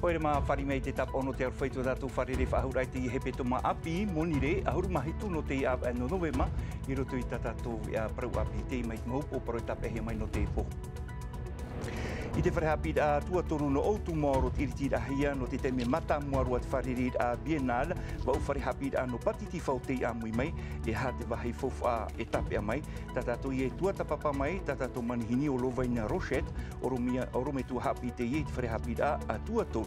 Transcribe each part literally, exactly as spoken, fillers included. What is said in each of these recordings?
ʻOia, mā fāriʻi mai te tāpaʻo nō te aroha i tō tātou fārerei faʻahou raʻa i teie hepetoma ʻāpī, Monirē, ʻahuru mā hitu nō teie ʻāvaʻe nō Novema, i roto i tā tātou veʻa parau ʻāpī, teie mai te mau upoʻo parau e tāpeʻahia mai nō teie pō. I te fare haʻapiʻiraʻa tuatoru nō Outu Maoro, te ʻiritiraʻahia nō te taime mātāmua roa te fārereiraʻa Biennale, vaʻu fare haʻapiʻiraʻa nō Pātitifā o tei ʻāmui mai, e aha te vāhi faufaʻa e tāpeʻa mai, tā tātou ia e tuatāpapa mai, tā tātou manihini ʻo Lovaina Rochette, ʻorometua haʻapiʻi teie i te fare haʻapiʻiraʻa tuatoru.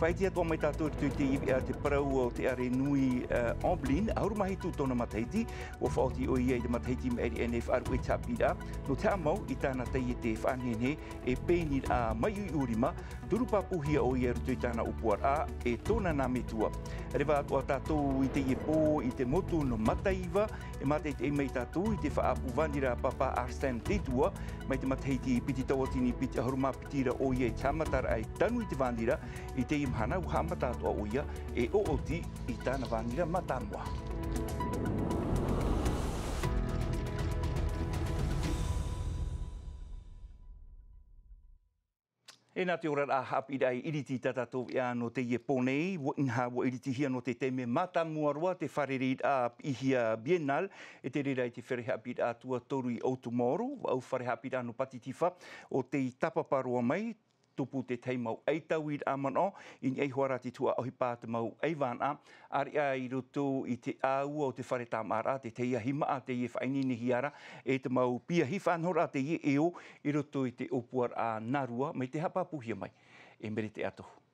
Faʻaʻite atoʻa mai tātou i roto i teie veʻa te parau o te ʻāreʻa nui, ʻo Amblin, ʻahuru mā hitu tōna matahiti, ʻua faʻaoti ʻoia i te matahiti maʻiri aʻe nei faʻaruʻe i te haʻapiʻiraʻa, nō te haʻamau i tāna taiete faʻanehenehe, e pēniraʻa mai uiʻurima, turu pāpūhia ʻoia i roto i tāna ʻōpuaraʻa, e tōna nā metua. Reva atoʻa tātou i teie pō i te motu nō Mataiva, e mātaʻitaʻi mai tātou i te faʻaʻapu vānira a Pāpā Arsène Teitua, mai te matahiti piti tauatini piti ʻahuru mā piti ra ʻoia i te haʻamataraʻa e tanu i te vānira, i teie mahana ʻua haʻamata atoʻa ʻoia, e ʻoʻoti i tāna vānira mātāmua. E nā te oraraʻa haʻapiʻiraʻa i ʻiriti i tā tātou veʻa nō teie pō nei, ʻua, inaha ʻua ʻiritihia nō te taime mātāmua roa te fārereiraʻa piʻihia Biennale, e te reira i te fare haʻapiʻiraʻa tuatoru i Outu Maoro, vaʻu fare haʻapiʻiraʻa nō Pātitifā, ʻo tei tāpapa roa mai, tupu te tahi mau ʻaitauiraʻa manaʻo, i niʻa iho ā rā te tuhaʻa ʻohipa te mau ʻaivānaʻa, ʻāreʻa i roto i te ʻāua o te fare tāmāʻaraʻa, te tahi ʻahiʻahi māʻa teie e faʻaineinehia ra, e te mau piahi faʻanahoraʻa teie e ʻō i roto i te ʻōpuaraʻa Nārua, mai te haʻapāpūhia mai e Merete Atohu.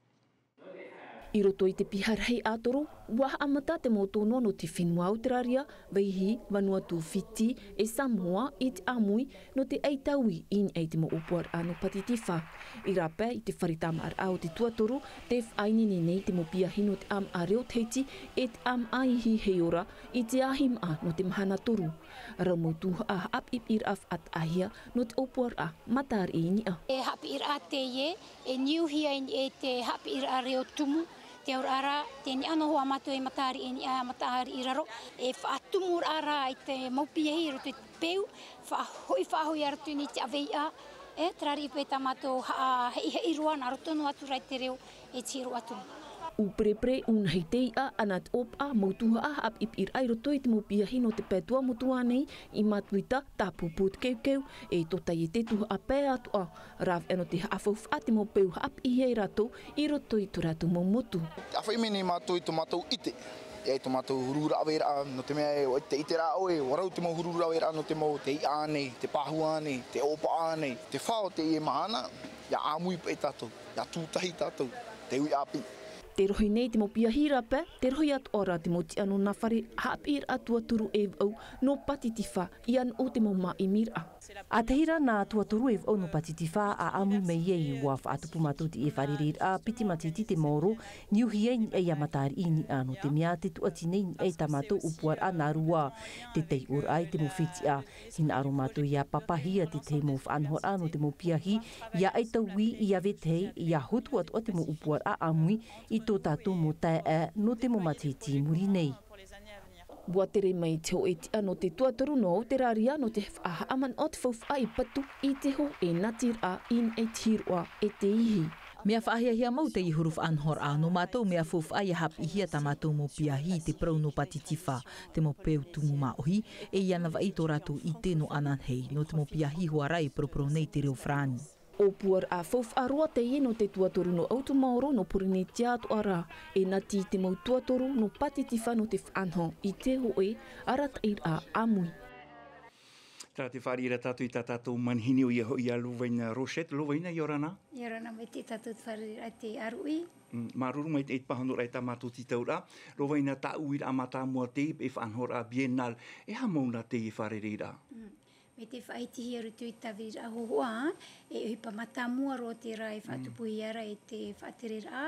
I roto i te piha rahi ʻātoro, ʻua haʻamata te mau tōnoa nō te fenua Auteraria, Vaihī, Vanuatu, Fiti, e Samoa, i te ʻāmui nō te ʻaitaui i niʻa i te mau ʻōpuaraʻa nō Pātitifā. I rāpae i te fare tāmāʻaraʻa o te tuatoru, tē faʻaineine nei te mau piahi nō te ʻāmaʻa reo Tahiti, e te ʻāmaʻa ihi heiora, i te ʻahiʻahi māʻa nō te mahana toru. Rau mau tuhaʻa haʻapiʻipiʻiraʻa faʻataʻahia nō te ʻōpuaraʻa Matariʻi i niʻa. E haʻapiʻiraʻa teie, e niuhia i niʻa i te haʻapiʻiraʻa reo tumu, te auraʻa rā, tē niʻa noa hoʻi mātou e Matariʻi i niʻa, Matariʻi i raro, e faʻatumuraʻa rā i te mau piahi i roto i te peu, faʻahoʻi, faʻahoʻi atu i niʻa i te ʻaveiʻa, e terā riʻi paʻi tā mātou haʻa, heʻiheʻi roa nā roto noa atu rā i te reo, e te hīroʻa atu. ʻUperepere, ʻunahi tei ʻā, ʻanaʻanatae ʻōpaʻa, mau tuhaʻa haʻapiʻipiʻiraʻa i roto i te mau piahi nō te pae tuamotu ānei, i Matuita, Tāpūpū, Tekeukeu, e tō teie tuhaʻa pae atoʻa. Rāveʻa nō te haʻafaufaʻa te mau peu haʻapiʻihia e rātou i roto i tō rātou mau motu. ʻĀfaʻi mai nei mātou i tō mātou ʻite, e ai tō mātou huru raveraʻa, nō te mea e, ʻo te ʻite rā ʻoe, ʻua rau te mau huru raveraʻa nō te mau, te iʻa ānei, te pāhoa ānei, te ʻōpaʻa ānei, te fā o teie mahana, ʻia ʻāmui paʻi tātou, ʻia tūtahi tātou, te uʻi ʻāpī. Tē rohi nei te mau piahi rāpae, tē rohi atoʻa rā te mau tiʻa nō nā fare haʻapiʻiraʻa tuatoru e vaʻu nō Pātitifā, ʻia noʻo te mau māʻimiraʻa. ʻA tahi rā nā tuatoru e vaʻu nō Pātitifā ʻa ʻāmui mai ai, ʻua faʻatupu mātou i te fārereiraʻa piti matahiti te maoro, niuhia i niʻa ia Matariʻi i niʻa, nō te mea tē tuati nei i niʻa i tā mātou ʻōpuaraʻa Nārua. Te taiʻoraʻa i te mau fetiʻa. Hinaʻaro mātou ʻia papahia te tahi mau faʻanahoraʻa nō te mau piahi, ʻia ʻaitaui, ʻia vetahi, ʻia hotu atoʻa te mau ʻōpuaraʻa ʻāmui i tō tātou mau taeaʻe nō te mau matahiti i muri nei. ʻUa tere mai te hōʻē tiʻa nō te tuatoru nō Auteraria nō te faʻahaʻamanaʻo te faufaʻa i patu i te hōʻē natiraʻa i niʻa i te hīroʻa e te ihi. Mea faʻahiahia mau teie huru faʻanahoraʻa nō mātou mea faufaʻa ʻia haʻapiʻihia tā mātou mau piahi i te parau nō Pātitifā, te mau peu tumu māʻohi, e ʻia navaʻi tō rātou ʻite nō ananahi, nō te mau piahi hoʻi rā e poroporo nei te reo farāni. ʻŌpuaraʻa faufaʻa roa teie nō te tuatoru nō Outu Maoro nō Pōrīnetia atoʻa rā, e nati i te mau tuatoru nō Pātitifā nō te faʻanaho i te hōʻē arataʻiraʻa ʻāmui. Terā te fāriʻi ra tātou i tā tātou manihini, ʻoia hoʻi ʻo Lovaina Rochette. Lovaina, ʻia ora na. ʻIa ora na maitaʻi tātou te fāriʻi ra te ʻāruʻi. Mm, māuruuru maitaʻi i te pāhonoraʻa i tā mātou tītauraʻa. Lovaina, tāʻu uiraʻa mātāmua teie e faʻanahoraʻa Biennale. E aha mau nā teie fārereiraʻa? Mm. Mai te faʻaʻitehia i roto i te tāviriraʻa hōhoʻa, e ʻohipa mātāmua roa terā e faʻatupuhia ra e te faʻatereraʻa,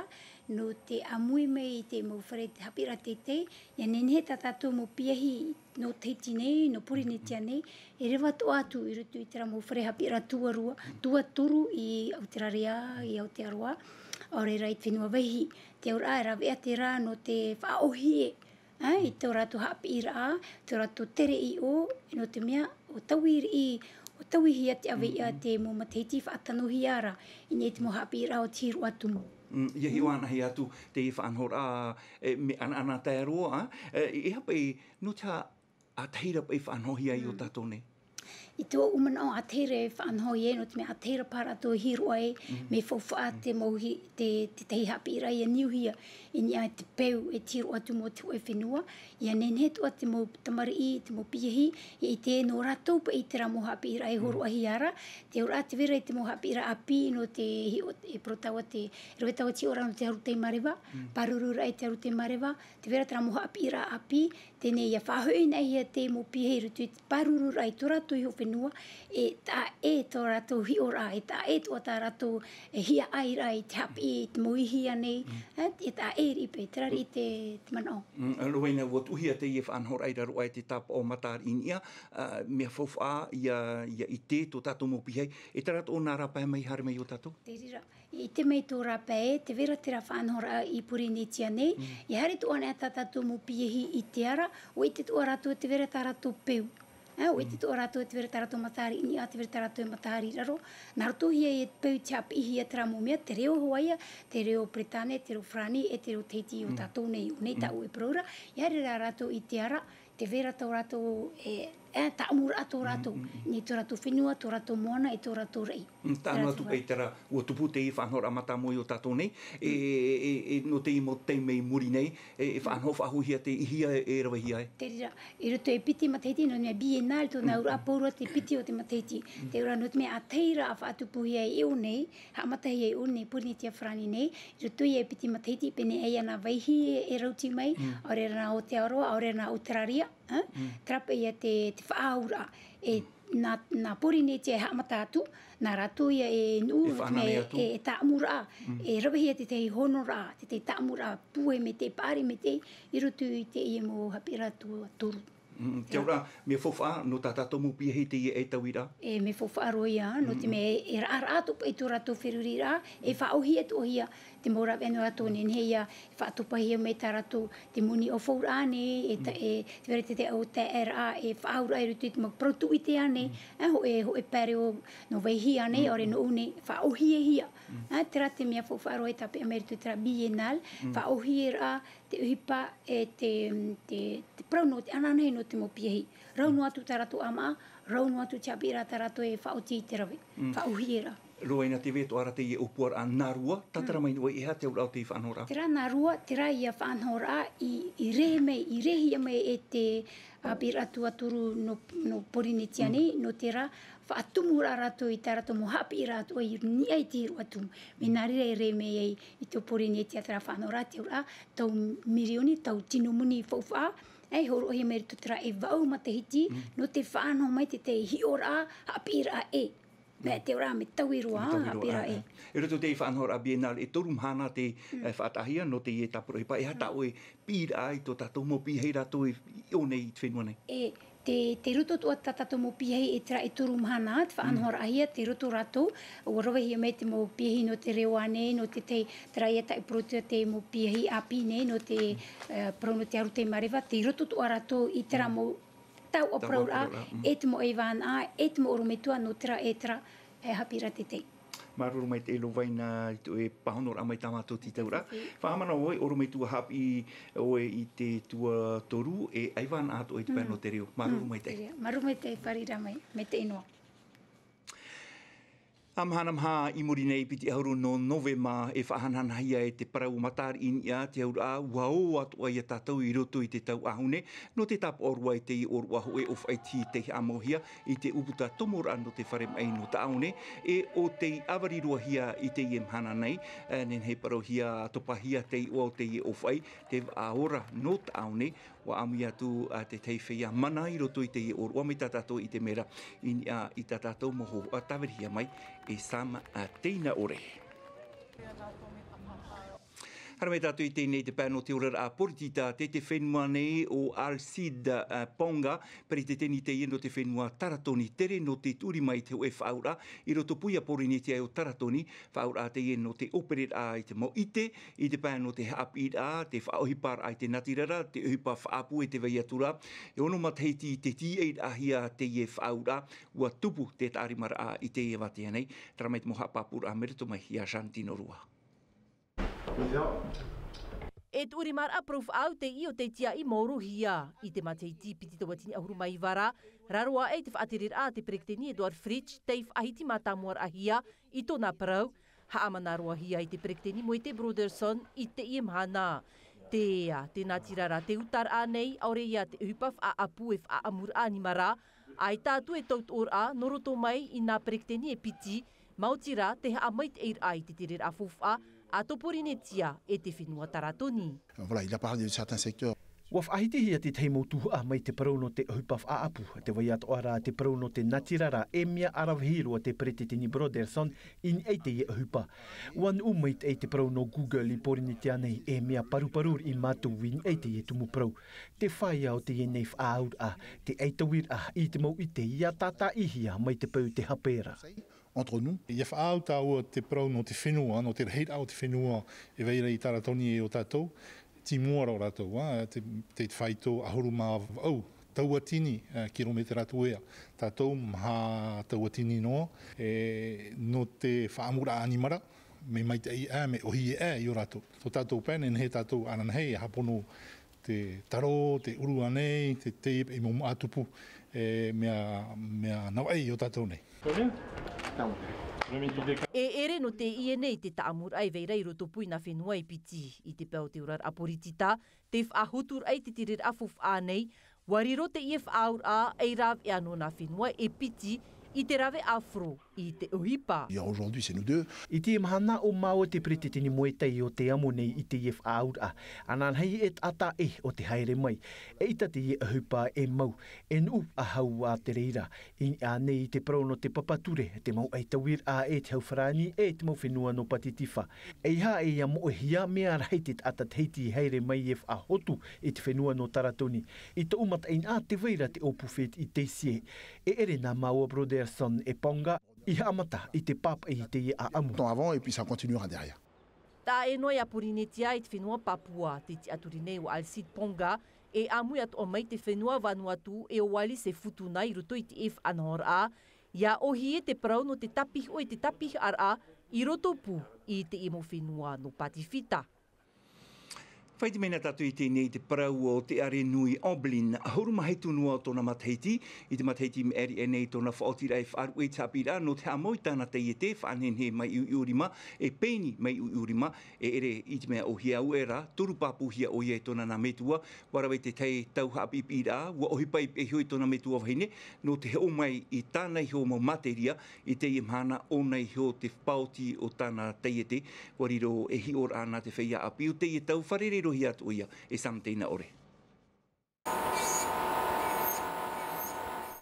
nō te ʻāmui mai i te mau fare haʻapiʻiraʻa teitei, ʻia nehenehe tā tātou mau piahi nō Tahiti nei, nō Pōrīnetia nei, e reva atoʻa atu i roto i terā mau fare haʻapiʻiraʻa tuarua, tuatoru i Auteraria, i Aotearoa, ʻaore rā i te fenua Vaihī. Te auraʻa e rāveʻa terā nō te faʻaʻōhie, ā, i tō rātou haʻapiʻiraʻa, tō rātou tere ʻiʻo, nō te mea, ʻua taui riʻi, ʻua tauihia te ʻaveiʻa te mau matahiti faʻatanohia ra, i niʻa i te mau haʻapiʻiraʻa o te hīroʻa tumu. Mm, ia hiʻo anaʻe atu te faʻanahoraʻa, e, me ʻanaʻanatae roa, e, e aha paʻi, nō te aha ʻātahi ra paʻi faʻanahohia ai ō tātou nei. I tōʻu manaʻo ʻātahi ra e faʻanahohia ai, nō te mea ʻātahi ra paha rātou e hīroʻa ai, me faufaʻa te mau hi-, te, tētahi haʻapiʻiraʻa ia niuhia, i niʻa i te peu e tiro atu mō te hōʻē fenua, ia nehenehe atoʻa te mau tamariʻi, te mau piahi, ia ʻite nō rātou paʻi terā mau haʻapiʻiraʻa e hōroʻahia ra, te auraʻa tē vai ra i te mau haʻapiʻiraʻa ʻāpī nō te hiʻo, e parau taua te, rave taua te hiʻoraʻa nō te haru tei mareva, pārururaʻa i te haru tei mareva, tē vai ra terā mau haʻapiʻiraʻa ʻāpī, teie nei ia faʻahoʻihia te mau piahi i roto i te pārururaʻa i tō rātou iho fenua, e taʻa ʻē tō rātou hiʻoraʻa, e taʻa ʻē atoʻa tā rātou e hiaʻai ra i te haʻapiʻi, i te mau ihi ānei, e, e taʻa ʻē riʻi paʻi, terā riʻi te, te manaʻo. Mm, Rowaina, ʻua tuʻuhia teie faʻanahoraʻa i raro aʻe i te tāpaʻo matariʻi i niʻa, a, mea faufaʻa ia, ia ʻite tō tātou mau piahi, e terā atoʻa nā rāpae mai haere mai iō tātou. Te reira, i ʻite mai tō rāpae, tē vai ra terā faʻanahoraʻa i Pōrīnetia nei, ia haere atoʻa anaʻe tā tātou mau piahi i te ara, ʻua ʻite atoʻa rātou tē vai ra tā rātou peu. E, ʻua ʻite atoʻa rātou tē vai ra tā rātou matariʻi i niʻa, tē vai ra tā rātou matariʻi i raro. Nā roto hia e peu te haʻapiʻihia terā mau mea, te reo Hawaiʻi, te reo Peretāne, te reo Farāni, e te reo Tahiti iō tātou nei, ʻo nei tāʻu e parau ra. Ia haere rā rātou i te ara, tē vai ra tō rātou, e, e, tāʻamuraʻa tō rātou, nei tō rātou fenua, tō rātou moana, e tō rātou raʻi. Mm, tae noa atu paʻi terā, ʻua tupu teie faʻanahoraʻa mātāmua iō tātou nei, e, e, e, e, nō teie mau taime i muri nei, e, e faʻanaho, faʻahoʻihia te ihi ā e, e ravehia ai. Te reira, i roto e piti matahiti, nō te mea biennale, tōna auraʻa pauroa te piti o te matahiti. Te auraʻa nō te mea ʻātahi ra faʻatupuhia i ʻō nei, haʻamatahia i ʻō nei, Pōrīnetia Farāni nei, i roto ia e piti matahiti, pēnei ʻaita nā vaihi e, e rauti mai, ʻaore rā nā Aotearoa, ʻaore rā nā Auteraria, e? Terā paʻi ia te, te faʻaauraʻa. E, nā, nā Pōrīnetia e haʻamata atu, nā rātou ia e nuʻu, e faʻanaho atu, e, e tāʻamuraʻa, e ravehia tētahi honoraʻa, tētahi tāʻamuraʻa, pūai maitaʻi, paʻari maitaʻi, i roto i teie mau haʻapiʻiraʻa tuatoru. Mm, te auraʻa, mea faufaʻa, nō tā tātou mau piahi teie ʻaitauiraʻa. E, mea faufaʻa roa ia, nō te mea e, e raʻaraʻa atoʻa paʻi tō rātou feruriraʻa, e faʻaʻōhie atoʻa hia, te mau rāveʻa nō rātou nei, nehenehe ia, e faʻatopahia mai tā rātou, te moni ʻōfauraʻa nei, e ta-, e, tē vai ra te, te ʻau taeaʻeraʻa, e faʻaauraʻa i roto i te mau parau tūʻite ānei, e, hō-, e, hōʻē pareo nō vaihi ānei, ʻaore nō ʻō nei, faʻaʻōhiehia. E, terā te mea faufaʻa roa e tāpeʻa mai i roto i terā biennale, faʻaʻōhieraʻa, te ʻohipa, e te, te, te parau nō te anaanahi nō te mau piahi. Rau noa atu tā rātou ʻāmaʻa, rau noa atu te haʻapiʻiraʻa tā rātou e faʻaoti i te rave. Faʻaʻōhieraʻa. Rowaina, tē vai atoʻa ra teie ʻōpuaraʻa nā rua, tātara mai noa, e aha te auraʻa o teie faʻanahoraʻa? Terā nā rua, terā ia faʻanahoraʻa i, i rehe mai, i rehia mai e te haʻapiʻiraʻa tuatoru nō, nō Pōrīnetia nei, nō terā faʻatumuraʻa rātou i tā rātou mau haʻapiʻiraʻa atoʻa i niʻa i te hīroʻa tumu. Mai nā reira e rehe mai ai i tō Pōrīnetia terā faʻanahoraʻa, te auraʻa, tau mirioni, tau tino moni faufaʻa, e hōroʻahia mai i roto terā e vaʻu matahiti, nō te faʻanaho mai tētahi hiʻoraʻa, haʻapiʻiraʻa ʻē. Mea te auraʻa mea taui roa, haʻapiʻiraʻa ʻē. E roto i te faʻanahoraʻa biennale e toru mahana tei, e, faʻataʻahia nō teie tāpura ʻohipa, e aha tā ʻoe piʻiraʻa i tō tātou mau piahi rātou i ʻō nei i te fenua nei? E, te, te roto atoʻa tā tātou mau piahi e terā e toru mahana, te faʻanahoraʻahia, te roto rātou, ʻua ravehia mai te mau piahi nō te reo ānei, nō te tei, terā ia taʻu parau atu te mau piahi ʻāpī nei, nō te, e, parau nō te aru tei mareva, te roto atoʻa rātou i terā mau tau ʻāparauraʻa, e te mau ʻaivānaʻa, e te mau ʻorometua, nō terā e terā, e haʻapiʻiraʻa tētahi. Māuruuru maitaʻi Rowaina i tō ʻoe pāhonoraʻa mai tā mātou tītauraʻa. Faʻamanamana ʻoe, ʻorometua haʻapiʻi ʻoe i te tuatoru, e ʻaivānaʻa atoʻa i te pae nō te reo. Māuruuru maitaʻi. Māuruuru maitaʻi, fāriʻi rā mai, maitaʻi noa. ʻA mahana maha i muri nei, piti ʻahuru nō Novema, e faʻahanahanahia e te parau matariʻi i niʻa te auraʻa, ʻua ō atoʻa ia tātou i roto i te tau ʻāhune, nō te tāpaʻo roa i te ʻōroʻa hōʻē ʻōfaʻi tei haʻamauhia i te ʻūputa tomoraʻa nō te fare maʻi nō Taʻaone, e ʻo tei ʻāvari roa hia i teie mahana nei, e, nehenehe parauhia, topahia te iʻoa o teie ʻōfaʻi, te vaʻa ora nō Taʻaone, ʻua ʻāmui atu, a, te tahi feiā mana i roto i teie ʻōroʻa mai tā tātou i te mea ra, i niʻa i tā tātou mau hōhoʻa tāvirihia mai e Sam, a, Teinaʻore. Haere mai tātou i teie nei te pae nō te oraraʻa poritita, tei te fenua nei ʻo Alcide, a, Ponga, peretiteni teie nō te fenua Taratoni, tere nō te tuʻuri mai i te hōʻē faʻaauraʻa i roto pū ia Pōrīnetia ʻo Taratoni, faʻaauraʻa teie nō te ʻōpereraʻa i te mau ʻite, i te pae nō te haʻapiʻiraʻa, te faʻaʻohiparaʻa i te natirara, te ʻohipa faʻaʻapu e te vai atu ra, e ono matahiti i te tīaʻiraʻahia teie faʻaauraʻa, ʻua tupu te tārimaraʻa i teie vātea nei, terā mai te mau haʻapāpūraʻa mai roto mai ia Santino Rua. E tuʻurimaraʻa parau faʻaau teie o te tiaʻi maorohia i te matahiti piti tauatini ʻahuru mā iva ra, raro aʻe i te faʻatereraʻa a te peretiteni Edouard Fritch tei faʻahiti mātāmuaraʻahia i tōna parau, haʻamanaʻohia e te peretiteni Moetai Brotherson i teie mahana. Te ea, te natirara, te utaraʻa nei, ʻaore ia te ʻohipa faʻaʻapu e faʻaʻamuraʻa nima ra, ʻaita atu e tautoʻoraʻa nō roto mai i nā peretiteni e piti, maoti rā te haʻamaitaʻiraʻa i te tereraʻa faufaʻa a tō Pōrīnetia e te fenua Taratoni. Voilà, il a parlé de certains secteurs. Ua faʻahitihia tētahi mau tuhaʻa mai te parau nō te ʻohipa faʻaʻapu, te vai atoʻa rā te parau nō te natirara e mea ʻaravihi roa te peretiteni Brotherson i niʻa i teie ʻohipa. Ua nuʻu maitaʻi te parau nō Google i Pōrīnetia nei, e mea paruparu riʻi mātou i niʻa i teie tumu parau. Te fāia o teie nei faʻaauraʻa, te ʻaitauiraʻa i te mau ʻite ia tātaʻihia mai te peu te hape ra. Entre nous. Ia faʻaau tāua te parau nō te fenua, nō te rahiraʻa o te fenua e vai ra i Taratoni e ʻo tātou, tei mua ra ʻo rātou, ā, te, te faito ʻahuru mā vaʻu tauatini, ā, kirometera atu ea. Tātou maha tauatini noa, e, nō te faʻaʻamuraʻa nima ra, mea maitaʻi aʻe, mea ʻōhie aʻe i ʻō rātou. Tō tātou pae, nehenehe tātou ananahi e hāpono te taro, te ʻuru ānei, te, te i mau māʻa tupu, e, mea, mea navaʻi i ʻō tātou nei. E ʻere nō teie nei te taʻamuraʻa e vai ra i roto pū i nā fenua e piti, i te pae o te oraraʻa poritita, te faʻahoturaʻa i te tereraʻa faufaʻa nei, ua riro teie faʻaauraʻa ei rāveʻa nō nā fenua e piti i te rave ʻāfaro i te ʻohipa. Il y a aujourd'hui, c'est nous deux. I teie mahana ʻo māua te peretiteni Moetai o te amo nei i teie faʻaauraʻa, ananahi e taʻata ʻē o te haere mai. ʻEita teie ʻohipa e mau, e nuʻu faʻahou ā te reira, i niʻa nei i te parau nō te papa ture, te mau ʻaitauiraʻa e te hau farāni e te mau fenua nō Pātitifā. ʻEiaha e ia moʻehia mea rahi te taʻata Tahiti e haere mai e faʻahotu i te fenua nō Taratoni. I tōʻu mataʻeinaʻa te vai ra te ʻōpū fētiʻi tei sie. E ʻere nā māua Brotherson e Ponga i haʻamata i te pāpaʻi i teie ʻāʻamu. Temps avant et puis ça continuera derrière. Taʻa ʻē noa ia Pōrīnetia i te fenua Papua, te tiʻaturi nei ʻo Alcide Ponga, e ʻāmui atoʻa mai te fenua Vanuatu e ʻo Wallis e Futuna i roto i teie faʻanahoraʻa, ia ʻōhie te parau nō te tāpiho e te tāpihaʻaraʻa i roto pū i teie mau fenua nō Pātitifā. Faʻaʻite mai na tātou i teie nei i te parau o te ʻāreʻa nui Oblin, ʻahuru mā hitu noa o tōna matahiti, i te matahiti i maʻiri aʻe nei tōna faʻaotiraʻa e faʻaruʻe i te haʻapiʻiraʻa nō te haʻamau i tāna taiete, faʻanehenehe mai ʻuʻiʻo rima, e peni mai ʻuʻiʻo rima, e ʻere i te mea ʻōhie aʻe ra, toru pāpūhia ʻoia e tōna nā metua, ua rave i te tahi tau haʻapiʻipiʻiraʻa, ua ʻohipa i pihaʻi iho i tōna metua vahine, nō te hoʻo mai i tāna iho mau materia, i teie mahana ʻōna iho te paoti o tāna taiete, ua riro e hiʻoraʻa nā te feiā ʻāpī o teie tau, fārerei-roa-hia atu ʻoia e Sam Teinaʻore.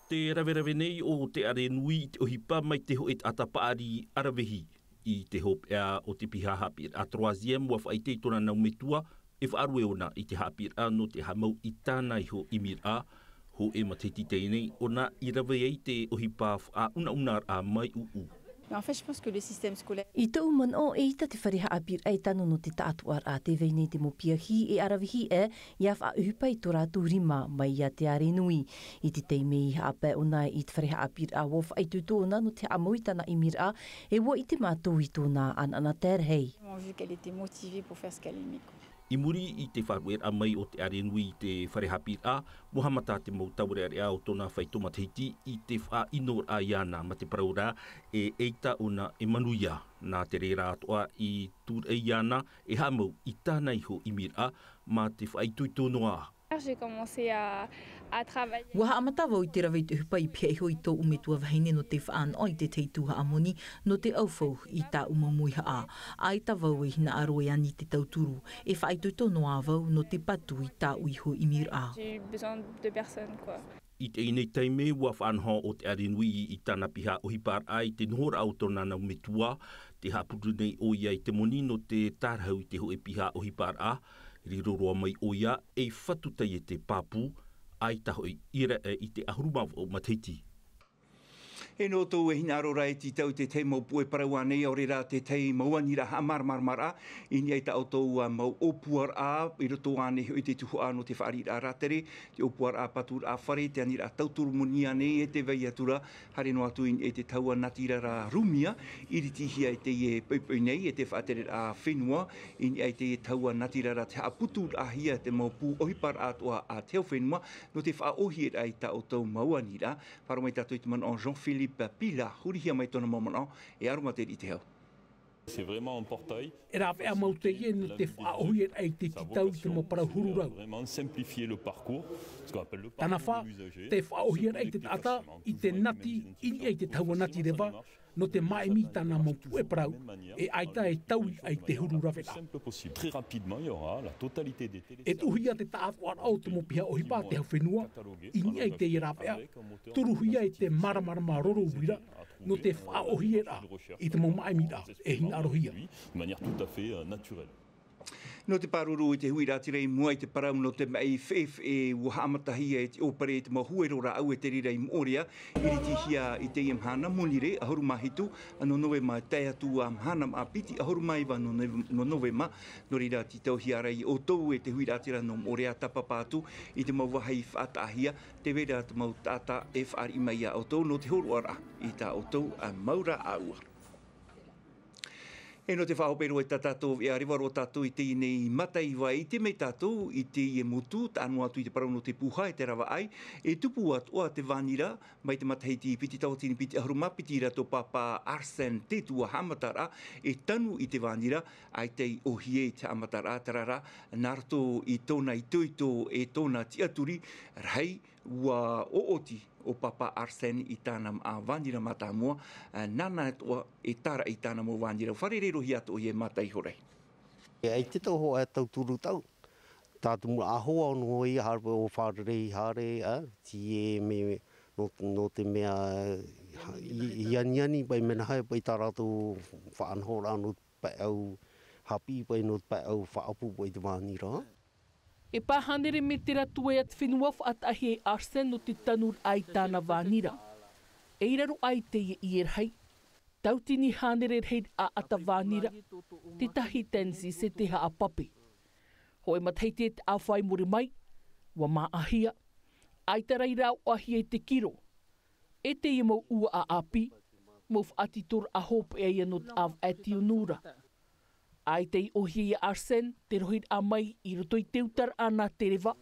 Te raverave nei o te ʻāreʻa nui i te ʻohipa mai te hōʻē taʻata paʻari ʻaravihi i te hopeʻa o te piha haʻapiʻiraʻa troisième, ua faʻaʻite i tōna nau metua, e faʻaruʻe ʻōna i te haʻapiʻiraʻa nō te haʻamau i tāna iho ʻimiraʻa, hōʻē matahiti teie nei ʻōna i rave ai te ʻohipa faʻaunaunaraʻa mai ʻuʻu. Mais en fait, je pense que le système scolaire. I tōʻu manaʻo, ʻeita te fare haʻapiʻiraʻa e tano nō te taʻatoʻaraʻa, tē vai nei te mau piahi e ʻaravihi aʻe, ʻia faʻaʻohipa i tō rātou rima mai ia te ʻāreʻa nui. I te taime i haʻapae ʻōna i te fare haʻapiʻiraʻa, ua faʻaitoito ʻōna nō te haʻamau i tāna ʻimiraʻa, e ua ʻite mātou i tōna anaana tae rahi. Vu qu'elle était motivée pour faire ce qu'elle aimait, quoi. I muri i te faʻaruʻeraʻa mai o te ʻāreʻa nui i te fare haʻapiʻiraʻa, ua haʻamata te mau taureʻareʻa o tōna faito matahiti i te faʻaʻinoraʻa iāna, mā te parau ra, e ʻeita ʻōna e manuia. Nā te reira atoʻa i tūraʻi iāna e haʻamau i tāna iho ʻimiraʻa, mā te faʻaitoito noa. J'ai commencé à, à travailler. Ua haʻamata vau i te rave i te ʻohipa i pihaʻi iho i tōʻu metua vahine nō te faʻanaho i te tahi tuhaʻa moni nō te ʻaufau i tāʻu mau mauihaʻa. ʻAita vau e hinaʻaro e ani i te tauturu, e faʻaitoito noa vau nō te patu i tāʻu iho ʻimiraʻa. J'ai eu besoin de personnes, quoi. I teie nei taime, ua faʻanaho ʻo te ʻāreʻa nui i tāna piha ʻohiparaʻa i te nohoraʻa o tōna nau metua, tē haʻapuru nei ʻoia i te moni nō te tārahu i te hōʻē piha ʻohiparaʻa. Riro roa mai ʻoia ei fatu taiete pāpū, ʻaita hoʻi i raʻe i te ʻahuru mā vaʻu matahiti. E nō ʻoutou e hinaʻaro ra e tītau i te tahi mau puʻe parau ānei, ʻaore rā te tahi mau aniraʻa haʻamāramaramaraʻa, i niʻa i tā ʻoutou mau ʻōpuaraʻa, i roto ānei hoʻi i te tuhaʻa nō te fāriʻiraʻa rātere, te ʻōpuaraʻa paturaʻa fare, te aniraʻa tauturu moni ānei, e tē vai atu ra, haere noa atu i niʻa i te tahua natirara Rumia, i ʻiritihia e teie poʻipoʻi nei, e te faʻatereraʻa fenua, i niʻa i teie tahua natirara te haʻaputuraʻahia te mau pū ʻohiparaʻa atoʻa a te hau fenua, nō te faʻaʻōhieraʻa i tā ʻoutou mau aniraʻa, Faʻaroʻo mai tātou i te manaʻo Jean-Philippe Pila, hurihia mai tōna mau manaʻo, e ʻaromatere i te hau. C'est vraiment un portail. E rāveʻa mau teie nō te faʻaʻōhieraʻa i te tītau i te mau parau huru rau. Vraiment simplifier le parcours, ce qu'on appelle le parcours de l'usager. Tana fā, te faʻaʻōhieraʻa i te taʻata, i te nati, i niʻa i te tahua natireva, nō te māʻimi i tāna mau puʻe parau, e ʻaita e taui ai te huru raveraʻa. Simple possible. Très rapidement, il y aura la totalité des télé- E tuʻuhia te taʻatoʻaraʻa o te mau piha ʻohipa a te hau fenua, i niʻa i teie rāveʻa, turuhia e te māramarama roro uira, nō te faʻaʻōhieraʻa i te mau māʻimiraʻa e hinaʻarohia. De manière tout à fait, euh, naturelle. Nō te pāruru i te huiraʻatira i mua i te parau nō te maʻi feʻefeʻe, ʻua haʻamatahia e te ʻōpere i te mau huero rāʻau e te reira i Moʻorea, i ʻiritihia i teie mahana Monirē, ʻahuru mā hitu nō Novema, tae atu ā mahana maʻa piti, ʻahuru mā iva nō Nove-, nō Novema, nō reira tītauhia ra ia ʻoutou e te huiraʻatira nō Moʻorea tāpapa atu i te mau vāhi faʻataʻahia, tē vai ra te mau taʻata e fāriʻi mai ia ʻoutou nō te hōroʻaraʻa i tā ʻoutou mau rāʻau. E nō te faʻahope roa i tā tātou veʻa, reva roa tātou i teie nei mataiva, ʻite mai tātou i teie motu, taʻa noa atu i te parau nō te pūhā e te ravaʻai, e tupu atoʻa te vānira, mai te matahiti piti tauatini piti ʻahuru mā piti ra tō Pāpā Arsène Têtu ʻua haʻamataraʻa e tanu i te vānira, ʻaita i ʻōhie i te haʻamataraʻa, terā rā, nā roto i tōna itoito e tōna tiʻaturi, rahi, ʻua ʻoʻoti ʻo Pāpā Arsène i tāna maʻa vānira mātāmua, ā, nāna atoʻa e tāraʻi i tāna mau vānira. Fārerei-roa-hia atoʻa ia e mātaiho rahi. E, ʻaita tō hōʻē tauturu tau. Tātou mau hoa noa ia haere ʻo fārerei haere, ā, tīaʻi mai, nō, nō te mea, i, i aniani paʻi mea nāhea paʻi tā rātou faʻanahoraʻa nō te pae ʻau haʻapiʻi paʻi nō te pae ʻau faʻaʻapu paʻi te vānira. E pae hānere mētera tuea te fenua faʻataʻahia e Arsène nō te tanuraʻa i tāna vānira. E ʻīraro ʻai teie i ē rahi. Tautini hānere rahi ʻaʻata vānira, te tahi tensis e te haʻapape. Hōʻē matahiti e taʻa fā i muri mai, ʻua māʻahia, ʻaita rā i rāʻauʻahia i te kiro. E teie mau ʻua ʻāʻāpī, mau faʻatitoraʻa hopeʻa ia nō te ʻāvaʻe tiunu ra. ʻAita i ʻōhie ia Arsène te rohiraʻa mai i roto i te utaraʻa nā te reva,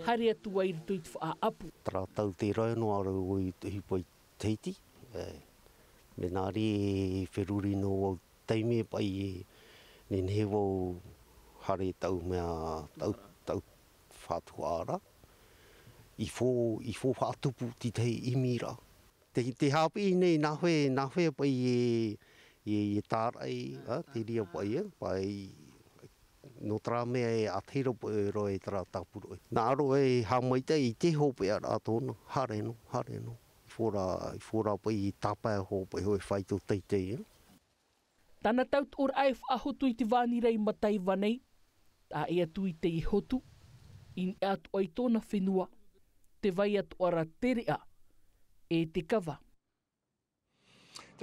haere atu ai i roto i te faʻaʻapu. Terā tau terā noa ra ʻoe i te ʻohipa i Tahiti, e, mea nā reira e feruri noa vau taime paʻi e nehenehe vau haere tau mea tau, tau fatu ara. I fō, i fō faʻatupu te tahi ʻimiraʻa. Te, te haʻapiʻi nei, nā hea, nā hea paʻi e, e, e tāraʻi, ā, te reira paʻi, ā, paʻi, nō terā mea e ʻātahi ra paʻi roa e terā tāpura. Nā roto e haʻamaitaʻi i te hopeʻaraʻa tōna, haere noa, haere noa. I fō rā, i fō rā paʻi tāpae hopeʻa e fāito teitei, ā. Tāna tautoʻoraʻa e faʻahotu i te vānira i mataiva nei, taʻa ʻē atu i teie hotu, i niʻa atoʻa i tōna fenua, tē vai atoʻa ra te reʻa, e te kava.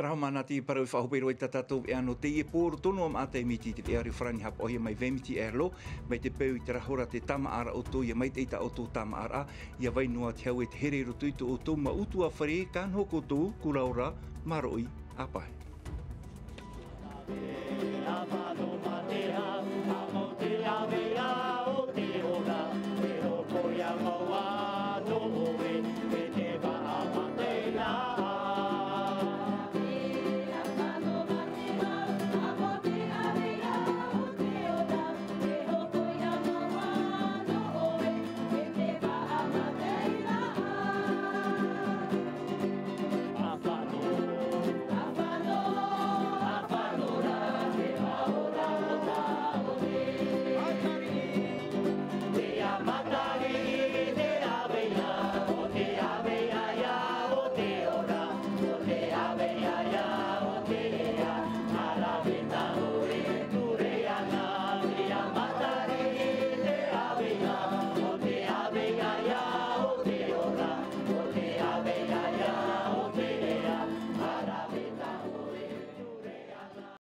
Terā hoʻi māna te parau e faʻahope roa i tā tātou veʻa nō teie pō, roto noa mā te miti i te veʻa reo farāni haʻapaʻohia mai Vemiti Erlo, mai te peu i terā hora tē tāmāʻa ra ʻoutou, ʻia maitaʻi tā ʻoutou tāmāʻaraʻa, ʻia vai noa te hau e te here i roto i tō ʻoutou mau ʻutuāfare, ka noho koutou, kura ora, māuruuru, ʻāpae.